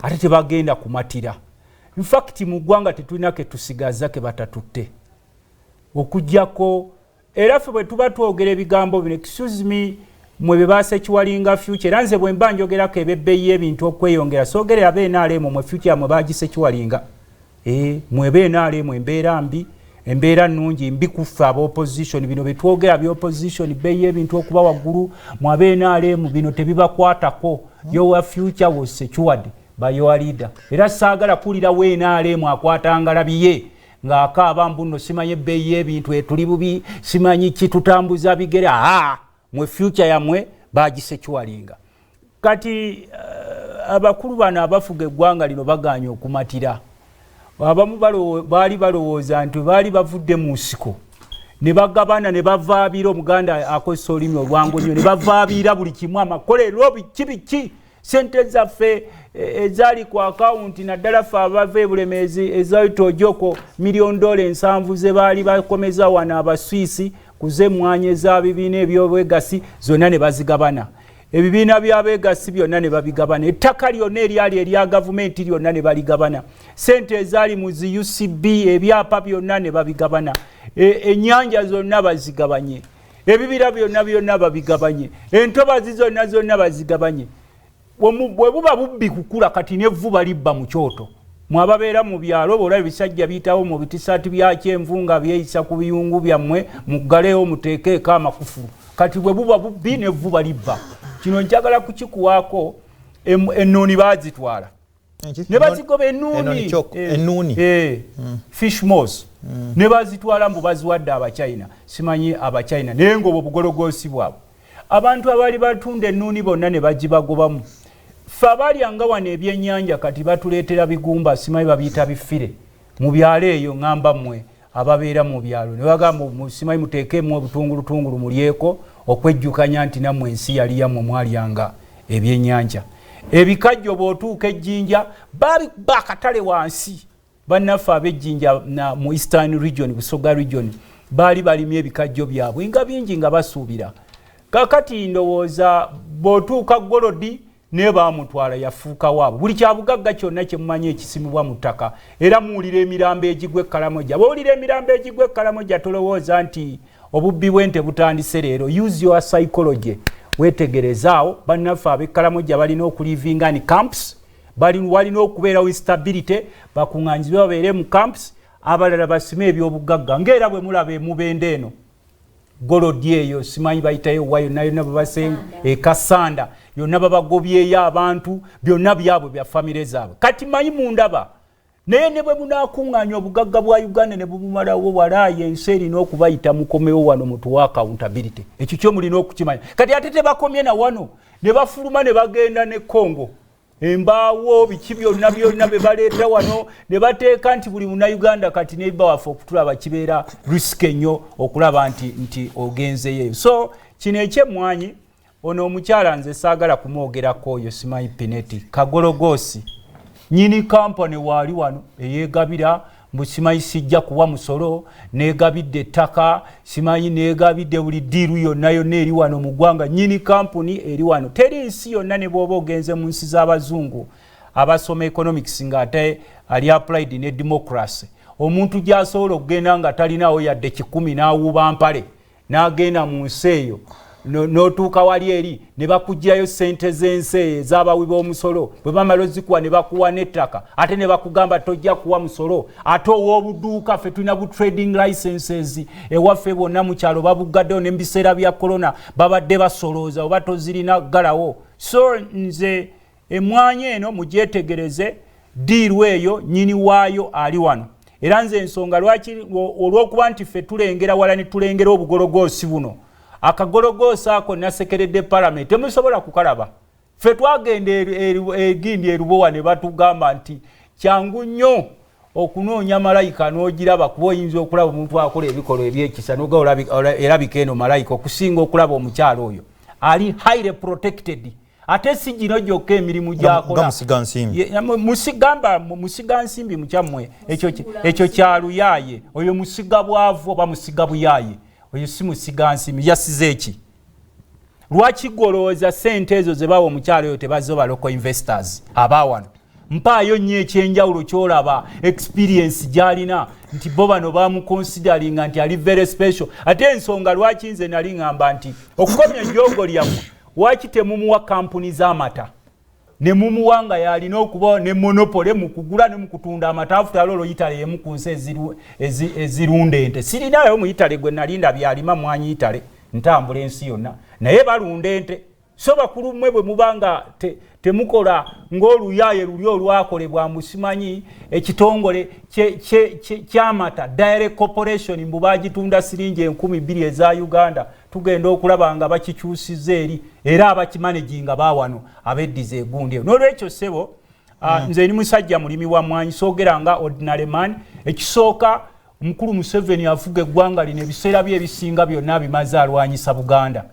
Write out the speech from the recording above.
Ate tebagenda kumatira. In fact, mu ggwanga tetulina ketusigaza ke batatutte okugjako. Era ffe bwe tuba twogera ebigambo bino, excuse me, mwe be basecuringa future. Era nze bwe mba njogerako ebebbeeyi y'ebintu okweyongera, soogerera be NRM. Mwe future yamwe bagisecuringa. Mwe be NRM, embeera mbi, embeera nnungi mbi kuffe aba opposition. Bino betwogera bya opposition, bbeeyi y'ebintu okuba waggulu, mwe abe NRM bino tebibakwatako. Your future was secured by your leader. Era saagala kuwulira we NRM akwata ngalabiye ng'akaaba mbu nno simanyi ebbeeyi y'ebintu etuli bubi, simanyi kitutambuza bigere. Aa, mwe future yammwe bagisecuringa. Kati abakulu bano abafuga eggwanga lino baganye okumatira. Abamu baali balowooza nti baali bavudde mu nsiko ne bagabana ne bavaabira. Omuganda akozesa olulimi olwangu nnyo, ne bavaabira buli kimu, amakolero, biki biki, sente zaffe ezaali ku akawunti, naddala ffe abava ebulemeezi ezaita ojoko million dola 70 ze baali bakomeza wano Abaswisi kuzemwanya ezabibiina ebyobwegasi zonna ne bazigabana. Ebibiina byabegasi byonna ne babigabana. Ettaka lyonna eryali erya gavumenti lyonna ne baligabana. Sente ezaali mu zi UCB, ebyapa byonna ne babigabana. Ennyanja zonna bazigabanye, ebibira byonna byonna babigabanye, entobazi zonna zonna bazigabanye. Bwe buba bubbi kukula, kati nevvuba libba mu kyoto. Mwababeera mu byalo, boolaba ebisajja biyitawo mu bitisaati bya kyenvu nga byeyisa ku biyungu byammwe, muggalewo muteekeeko amakufulu. Kati bwe buba bubbi, nevvuba libba. Kino njagala kukikuwaako. Ennuuni baazitwala ne bazigoba. Ennuuni. Ennuuni. Fish maws ne bazitwala mbu baziwadde Abachina, simanyi Abachina, naye nga obwo bugologoosi bwabwe. Abantu abaali batunda ennuuni bonna ne bagibagobamu. Ffe abaalyanga wano ebyennyanja, kati batuleetera bigumba, simanyi babiyita bifire mu byalo eyo. Ŋŋamba mmwe ababeera mu byalo, ne bagamba simanyi muteekemu obutungulutungulu mulyeko okwejjukanya nti nammwe ensi yali yammwe, mwalyanga ebyennyanja. Ebikajjo, bw'otuuka ejjinja babikuba akatale wansi. Bannaffe ab'ejjinja mu Eastern Region, Busoga Region, baali balimye ebikajjo byabwe nga bingi nga basuubira. Kakati ndowooza bw'otuuka gold naye baamutwala, yafuuka waabwe. Buli kyabugagga kyonna kyemumanyi ekisimibwa mu ttaka. Era muwulira emirambo egigwa ekkalamoja. Bwowulira emirambo egigwa ekkalamoja, tolowooza nti obubbi bw'ente butandise leero. Use your psychology, wetegerezaawo. Bannaffe ab'ekkalamoja balina okulivinga in camps, walina okubeerawo instability, bakuŋŋanyizibwe babeere mu camps, abalala basime ebyobugagga. Ngaera bwe mulaba emubende eno, gold eyo simanyi bayitayo wa, yonna yonna babase ekasanda yonna babagobyeyo abantu, byonna byabwe bya famire zaabwe. Kati manyi mundaba, naye ne bwe munaakuŋŋaanya obugagga bwa Uganda ne bubumalawo, walaayi ensi erina okubayita, mukomewo wano mutuwa accountability. Ekyo kyo mulina okukimanya. Kati ate tebakomye na wano, ne bafuluma ne bagenda ne Congo, embaawo, biki byonna byonna bye baleeta wano ne bateeka nti buli Munauganda kati neiba waffe okutulaba kibeera risk ennyo okulaba nti ogenzeyo. So kino ekyemmwanyi, ono omukyala nze saagala kumwogerako, oyo simanyi Pineti kagologoosi, nyini kampani waali wano eyegabira mbu simanyi sijja kuwa musolo, negabidde ettaka, simanyi negabidde buli deal yonna yonna eri wano mu ggwanga. Nyini kampuni eri wano. Teri nsi yonna, ne bw'oba ogenze mu nsi z'abazungu abasoma economics ng'ate ali applied ne democracy, omuntu gy'asobola okugenda nga talinawo yadde 100 n'awuuba mpale n'agenda mu nsi eyo, n'otuuka wali eri ne bakugirayo sente z'ensi eyo ez'abawi b'omusolo. Bwe bamala ozikuwa, ne bakuwa n'ettaka, ate ne bakugamba tojja kuwa musolo. Ate ow'obuduuka, ffe tulina bu trading licenses ewaffe bwonna mu kyalo babuggaddewo, ne mu biseera bya korona babadde basolooza, oba tozirina ggalawo. So nze emwanyi eno mugyetegereze, deal eyo nyini waayo ali wano. Era nze ensonga lwaki, olw'okuba nti ffe tulengera wala ne tulengera obugologoosi buno. Akagologoosi ako nasekeredde palamenti, temusobola kukalaba. Ffe twagenda egindi erubowa ne batugamba nti kyangu nnyo okunoonya malayika n'ogiraba, kuba oyinza okulaba omuntu akola ebikolwa ebyekisa noga erabika eno malayika, okusinga okulaba omukyalo oyo ali highly protected. Ate si gino gyokka emirimu gyakola. Gamba musiga nsimbi mukyammwe, ekyo kyaluyaaye. Oyo musiga bwavu oba musiga buyaaye, oyo si musiga nsimbi. Yasize eki? Lwaki golowooza sente ezo ze bawa omukyalo oyo tebazoba local investors abawano? Mpaayo nnyo ekyenjawulo kyolaba, experience gyalina, nti bo bano bamuconsideringa nti ali very special. Ate ensonga lwaki nze nali ŋŋamba nti okukomya ejjoogo lyammwe, waki temumuwa kampuni z'amata, ne mumuwa nga yalina okuba ne monopoly mu kugula ne mu kutunda amata? After all, Italy emu ku nsi ezirunda ente. Sirinayo mu Italy gwe nalinda byalima mwanyi. Italy ntambula ensi yonna, naye balunda ente. So bakulu mmwe, bwe muba nga temukola ng'oluyaaye luli olwakolebwa, musimanyi ekitongole ky'amata, Dairy Corporation, mbu bagitunda siringi 2000 eza Uganda. Tugenda okulaba nga bakikyusiza eri, era abakimanaginga bawano abeddiza egundi eyo. N'olwekyo ssebo, nze ni musajja mulimi wa mwanyi, soogera nga ordinary man. Ekisooka, omukulu Museveni afuga eggwanga lino, ebiseera bye ebisinga byonna bimaze alwanyisa Buganda.